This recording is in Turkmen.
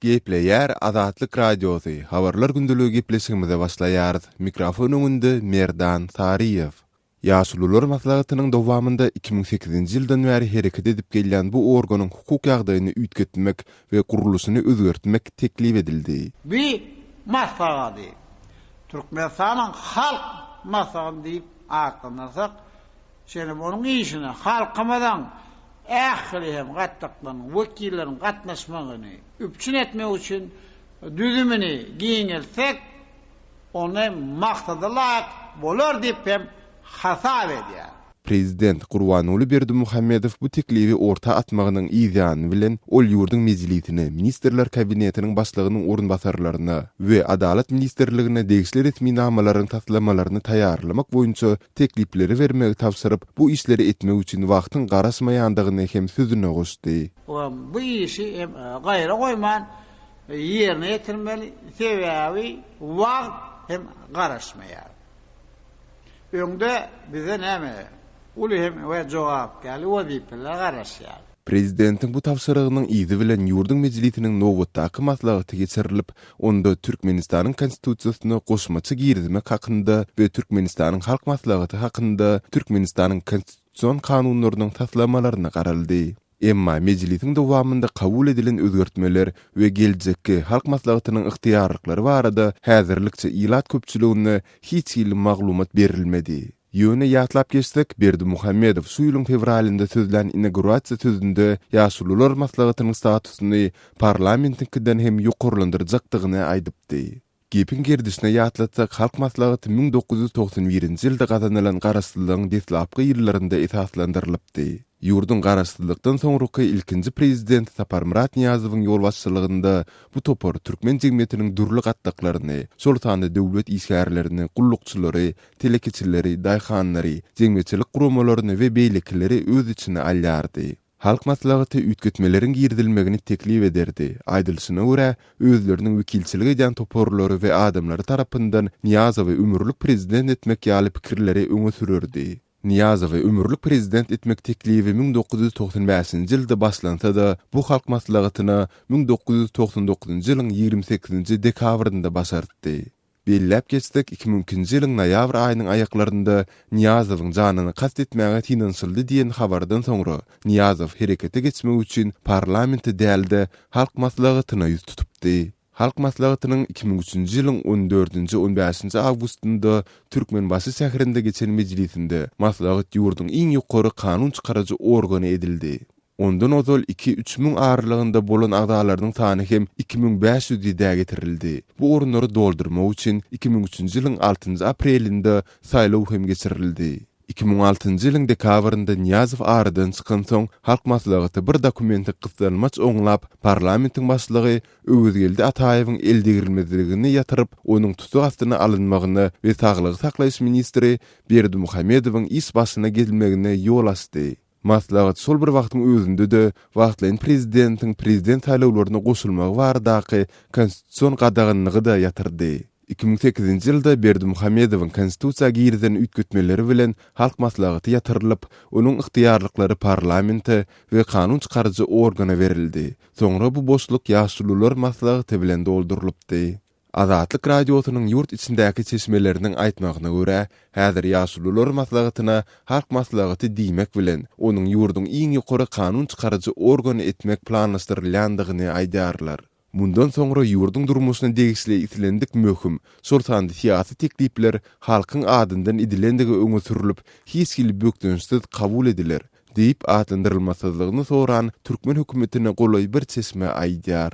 Gepleýär Azatlyk Radiosy, Habarlar gündeligi gepleşigimize başlaýarys. Mikrofon öňünde Merdan Saryýew. Ýaşulular maslahatynyň dowamynda 2008-nji ýyldan bäri hereket edip gelýän bu organyň hukuk ýagdaýyny üýtgetmek we gurluşyny özgertmek teklip edildi. Bu maslahady Türkmenistanyň Halk Maslahaty diýip atlandyrsak, şeýle onuň işine halkymyzyň ähli hem gatlaklarynyň wekilleriniň gatnaşmagyny üpjün etmek üçin düzümini giňeltsek, onda maksada laýyk bolar diýip hem hasap edýär. Prezident Gurbanguly Berdimuhamedow bu teklibi orta atmagynyň yz ýany bilen, ol ýurduň Mejlisine, Ministrler Kabinetiniň Başlygynyň orunbasarlaryna we Adalat ministrligine degişli resminamalaryň taslamalaryny taýýarlamak boýunça teklipleri bermegi tabşyryp, bu işleri etmek üçin wagtyň garaşmaýandygyny hem sözüne goşdy. Bu işi hem gaýra goýman ýerine ýetirmeli, sebäbi wagt hem garaşmaýar. Öňde bize näme uly hem we jogapkärli wezipeler garaşýar. Prezidentiň bu tabşyrygynyň yzy bilen ýurduň Mejlisiniň nobatdaky maslahaty geçirilip, onda Türkmenistanyň Konstitusiýasyna goşmaça girizmek hakynda we Türkmenistanyň Halk Maslahaty hakynda Türkmenistanyň Konstitusion kanunlarynyň taslamalaryna garaldy. Emma mejlisiň dowamynda kabul edilen özgertmeler we geljekki Halk Maslahatynyň ygtyýarlyklary barada häzirlikçe ilat köpçüligine hiç hili maglumat berilmedi. Ýöne ýatlap geçsek, Berdimuhamedow şu ýylyň fewralynda sözlän inaugurasiýa sözünde Ýaşulular maslahatynyň statusyny parlamentiňkiden hem ýokarlandyrjakdygyny aýdypdy. Gepiň gerdişine ýatlatsak, Halk Maslahaty 1991-nji ýylda gazanylan garaşsyzlygyň deslapky ýyllarynda esaslandyrylypdy. Ýurduň garaşsyzlykdan soňraky ilkinji prezidenti Saparmyrat Nyýazowyň ýolbaşçylygynda bu topar türkmen jemgyýetiniň dürli gatlaklaryny, şol sanda döwlet işgärlerini, gullukçylary, telekeçileri, daýhanlary, jemgyýetçilik guramalaryny we beýlekileri öz içine alýardy. Halk Maslahaty üýtgetmeleriň girizilmegini teklip ederdi. Aýdylyşyna görä, özleriniň wekilçilik edýän toparlary we adamlary tarapyndan Nyýazowy ömürlik prezident etmek ýaly pikirleri öňe sürerdi. Nyýazowy ömürlik prezident etmek teklibi 1995-nji ýylda başlansa-da, bu Halk Maslahatyna 1999-njy ýylyň 28-nji dekabrynda başartdy. Belläp geçsek, 2002-nji ýylyň noýabr aýynyň aýaklarynda Nyýazowyň janyna kast etmäge synanyşyldy diýen habardan soňra, Nyýazow herekete geçmek üçin parlamente däl-de, Halk Maslahatyna ýüz tutupdy. Halk Maslahatynyň 2003-nji ýylyň on dördünji-on bäşinji awgustynda Türkmenbaşy şäherinde geçen mejlisinde maslahat ýurduň iň ýokary kanun çykaryjy organy edildi. Ondan ozal iki-üç müň aralygynda bolan agzalarynyň sany hem 2500 ýedä getirildi. Bu orunlary doldurmak üçin 2003-nji ýylyň altynjy aprelinde saýlaw hem geçirildi. 2006-njy ýylyň dekabrynda Nyýazow aradan çykansoň, Halk Maslahaty bir dokumenti gyssanmaç oňlap, parlamentiň başlygy Öwezgeldi Ataýewiň eldegrilmezligini ýatyryp, onuň tussag astyna alynmagyna we saglygy saklaýyş ministri Berdimuhamedowyň iş başyna gelmegine ýol açdy. Maslahat şol bir wagtyň özünde-de wagtlaýyn prezidentiň prezident saýlawlaryna goşulmagy baradaky konstitusion gadaganlygy-da ýatyrdy. 2008-nji ýylda Berdimuhamedowyň konstitusiýa girizen üýtgetmeleri bilen Halk Maslahaty ýatyrylyp, onuň ygtyýarlyklary parlamente we kanun çykaryjy organa berildi. Soňra bu boşluk Ýaşulular maslahaty bilen doldurylypdy. Azatlyk Radiosynyň ýurt içindäki çeşmeleriniň aýtmagyna görä, häzir Ýaşulular maslahatyna Halk maslahaty diýmek bilen, onuň ýurduň iň ýokary kanun çykaryjy organy etmek planlaşdyrylýandygyny aýdýarlar. Mundan soňra ýurduň durmuşyna degişli islendik möhüm, şol sanda syýasy teklipler halkyň adyndan edilendigi öňe sürlüp, hiç hili bökdençsiz kabul ediler, diýip, atlandyrylmasyzlygyny soran türkmen hökümetine golaý bir çeşme aýdýar.